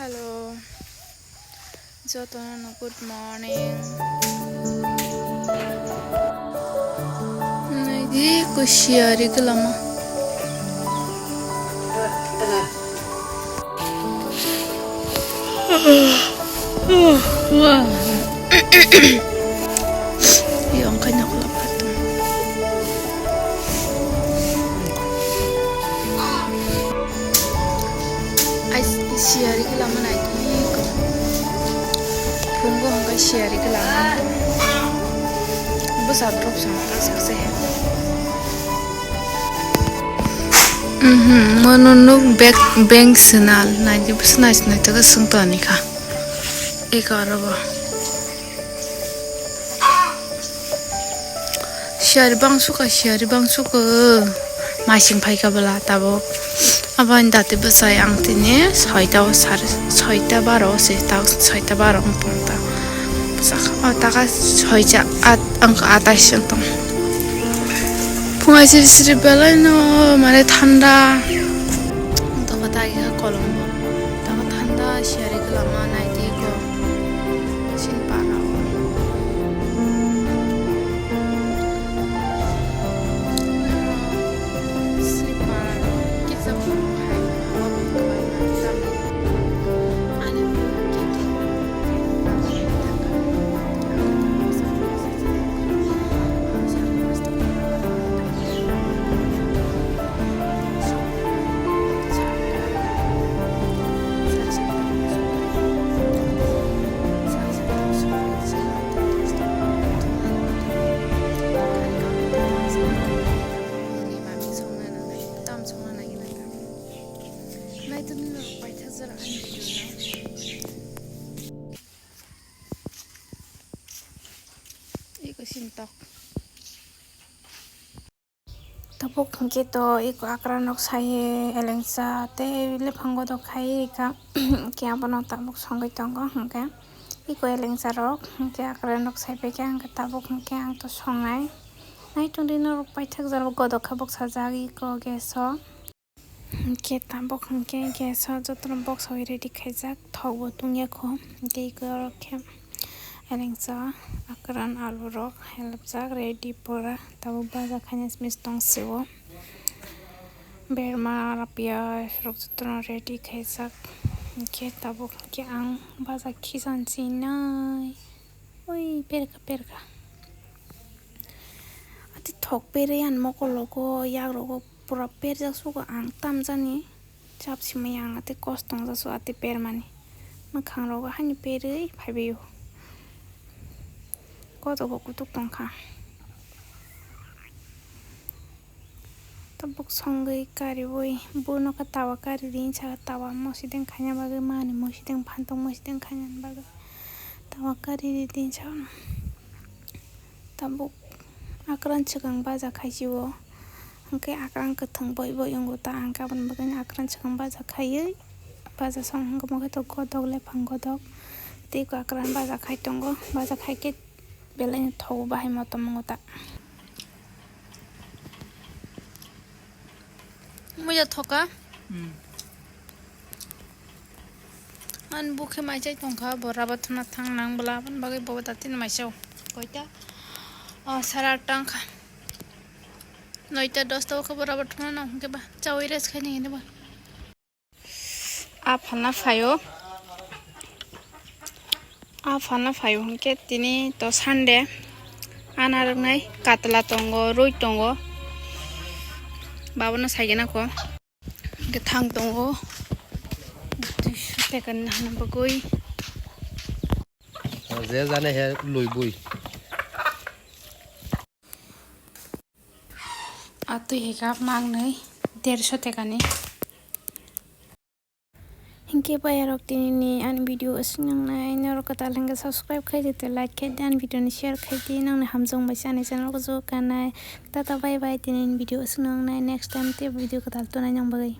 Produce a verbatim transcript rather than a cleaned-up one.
Hello. Jotono good morning. Naidi ko siyari kwlama. Yong kanya kula patung. Ai siyari kwlama naidi ko. Phungo hongkai siyari kwlama. Bwsa drop sama ta sakse. Mhm, mono nuk bag, bank swnal, naidi bwswk nai swnai taka swng toni kha. Eko aro bo. Siyari bangsuka, siyari bangsuka. Masing phaika bwla tabuk. Aboni dati bwsai ang tini soita o sar, soita baro se ta, soita baro wng tong ta. Bwsakha o taka soija at, ang atais wng tong. Phunga siri siri belai no mane thanda. Ang tongkha tagi kha kolombo. Tamo thanda siyari kwlama naidi ko. Sin para o. Sin para o. Kisa phungo hai hawa bo kwbangma tamo. Ani phungo khe khe. Iko sintok. Tabuk hwnkhe to iko akra nok sai elengsa tei lephang godok khai rikha. Hwnkhe abono tabuk songwi tongo hwnkhe iko elengsa rok hwnkhe akra nok sai paikha hwnkhe tabuk hwnkhe ang to songnai. Naitung di norok paithak jora godok khe bwksajak iko gas o. Hwnkhe tabuk hwnkhe gas o jotono box bai ready khaijak, thok bo tungya kho. Hwnkhe iko rok khe elengsa, akran, alu rok helpjak ready pura. Tabuk baja khaina simi tong sio. Berma, piyaj rok jotono ready khaijak. Hwnkhe tabuk hwnkhe ang baja khisan sinai. Ui, perka, perka. Ati thok perwi ani mokol rogo, yak rogo pura perjak sugo ang tamjani. Chap simaya ang ati kosto wngjak sugo ati permani. Mwkhang rogo haini perwi phaibaio. Kotogo kutuk tongkha. Tabuk songwi kariwi bono khe tawa kari ri hinsa khe tawa mosideng khaina bagwi mani mosideng phantok mosideng khaina bagwi tawa kari ri hinsa. Tabuk akran swkang baja khaisio hwnkhe akran kwthwng boi boi wngo ta ang khe aboni bagwi akran swkang baja khaiwi baja song hwnkhe mokhe to godok lephang godok tei akran baja khai tongo baja khaikhe belai no thogo bahai motom wngo ta. Muya thoka. Hmm. An bukhe mai chai tongkha, bo rabathuna thang nang bwla, aboni bagwi bo datino mai chao. Koita? O, sara atta wngkha. Noita dosta o khe bo rabathuna nang hwnkhe ba, chawi rest khai nini ba. A phalna phaio. A phalna phaio hwnkhe tini to Sunday. Ana rwnai katla tongo, rwi tongo. Babono saigena kho. Hwnkhe thang tongo. Tei soteka nahana bagwi. Je jane he lui bui. A twi hai kha mangnwi derso tekani. Hinkhe bayarok tinini ani video aswk nangnai, norok kwtal hinkhe subscribe khai di tei like khai di, ani video ni share khai di, nangni hamjwk bai ani channel o kuchuk kanai. Tata bye bye, tinini video aswk nangnai, next time tei video kwtal tonai nang bagwi.